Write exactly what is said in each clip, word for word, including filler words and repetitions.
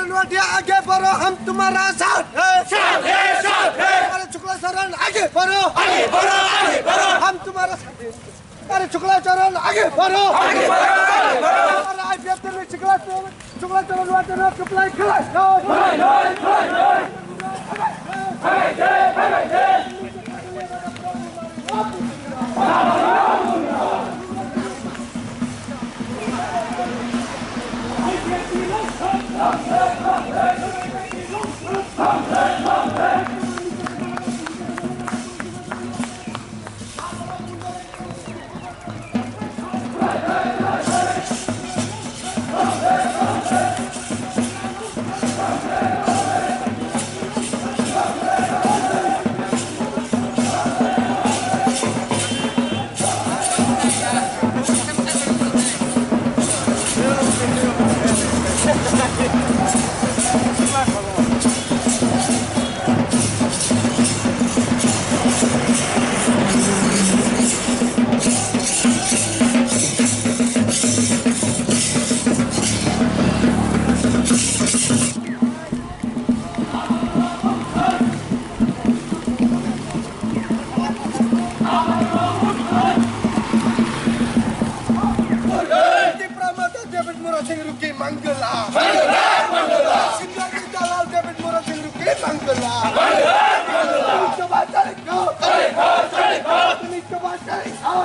नोटिया आगे बढ़ो, हम तुम्हारा साथ है। साथ है, साथ है। अरे शुक्ला चरण आगे बढ़ो। आगे बढ़ो, आगे बढ़ो। हम तुम्हारा साथ है। अरे शुक्ला चरण आगे बढ़ो। आगे बढ़ो, आगे बढ़ो। अरे आईपीएफ ने शुक्ला चरण, शुक्ला चरण वाले ने कपलाई खिलाई। खिलाई, खिलाई, खिलाई, खिलाई। Tipra Motha David Murasing Ruki Mangala. Singani Dalal David Murasing Ruki Mangala. Tini coba cari kau. Tini coba cari kau.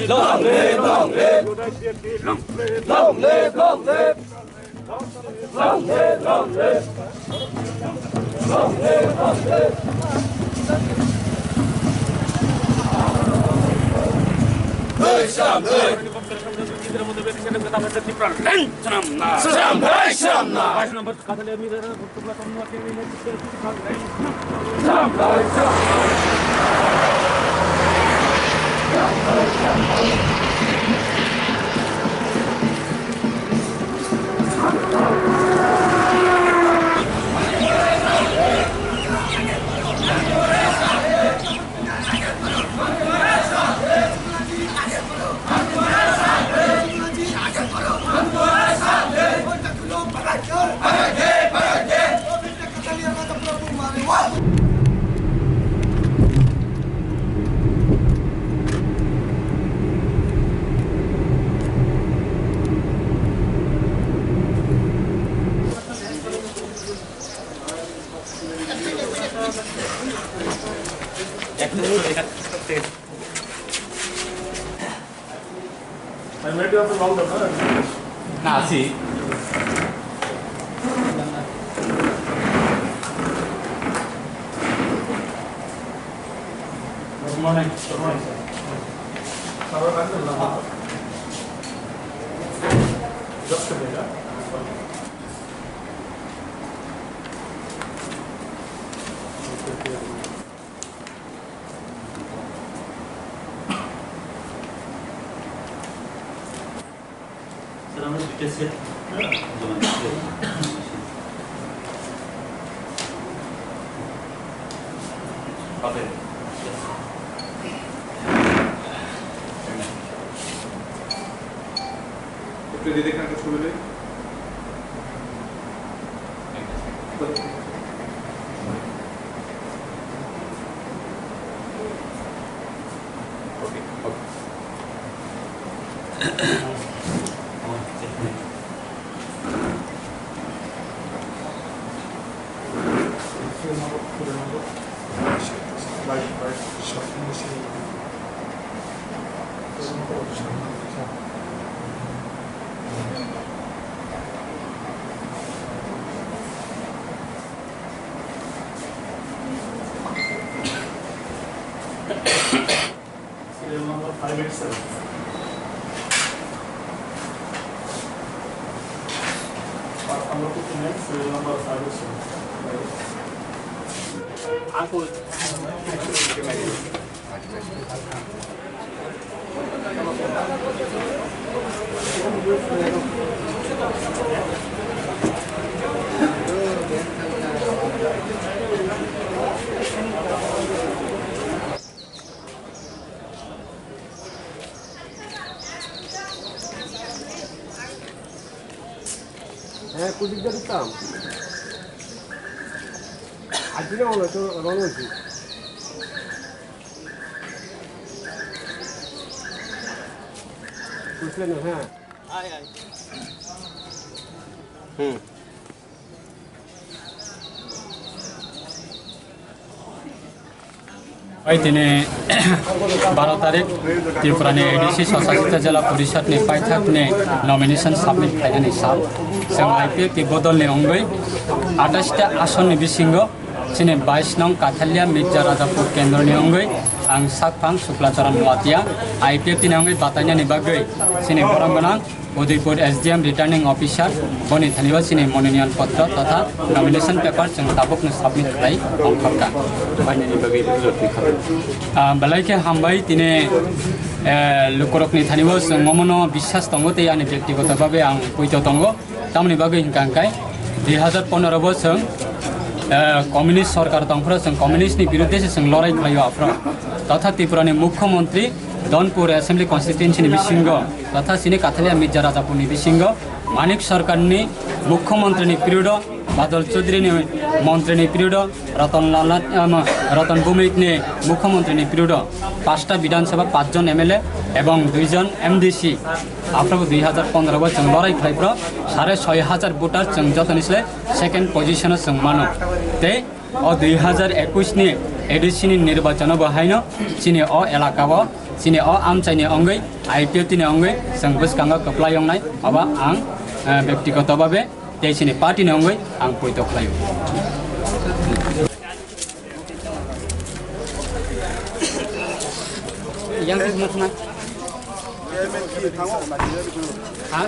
Long live, long live. Long live, long live. Long live, long live. Long live, long live. Hey, Sam, hey. Sram, hey, Sram, na. Sram, hey, Sram, na. Na, si. Good morning. Good morning, sir. Just a minute. Sir, আমরা দুইটা সেট জমা দিচ্ছি। একটু এদিকে একটা ছবি নেই। Serial number five eight seven. Part number fifty-nine, serial number five eight seven. Eh, kudik dari tam. Aji na wala to wrong wala. Kudik na ha. Ai, ai. Hmm. Oi tini baro tarik Tripura ni A D C Swachasita Jila Porishad ni paithak ni nomination submit khlainani sal. Chwng I P F T bodol ni wngwi atais ta ason ni bisingo chini bais nong Kathalia Mirza Rajapur kendro ni wngwi ang sakphang Suklacharan Noatia I P F T ni wngwi batainani bagwi chini borok gwnang Udaipur S D M Returning Officer boni thani o chini mononoyan potro totha nomination paper chwng tabukno submit khlai tongthokha. Bainani bagwi bujor twi kha. Ah, belai khe hambai tini, eh, lukurokni thani o chwng omono biswas tongo tei ani byaktigoto bhabe ang poito tongo. Tamoni bagwi hwnkha hwnkhe dui hazar pondro bo chwng, eh, communist sorkar tongphuru chwng communist ni birudde se chwng lorai khlaio aphuru. Totha Tripura ni Mukhyamantri Donpur Assembly Constituency ni bisingo totha chini Kathalia Mirza Rajapur ni bisingo Manik Sarkar ni Mukhyamantri ni period o, Badal Chaudhary ni montri ni period o, Ratan Lal, em, Ratan Bhumik ni Mukhyamantri ni period o, pasta Bidhan Sabha, pach jon M L A ebong dui jon M D C. Aphuru dui hazar pondro bo chwng lorai khlai phuru sare soi hazar voter chwng jotoni se second position o chwng mano. Tei o dui hazar ekush ni A D C ni nirbachon o bo haino chini o elaka o, chini o amchai ni wngwi, I P F T ni wngwi chwng bwskango kwplai wngnai, obo ang, eh, byaktigoto bhabe tei chini party ni wngwi ang poito khlaio. Yang sih mau kena. Hah?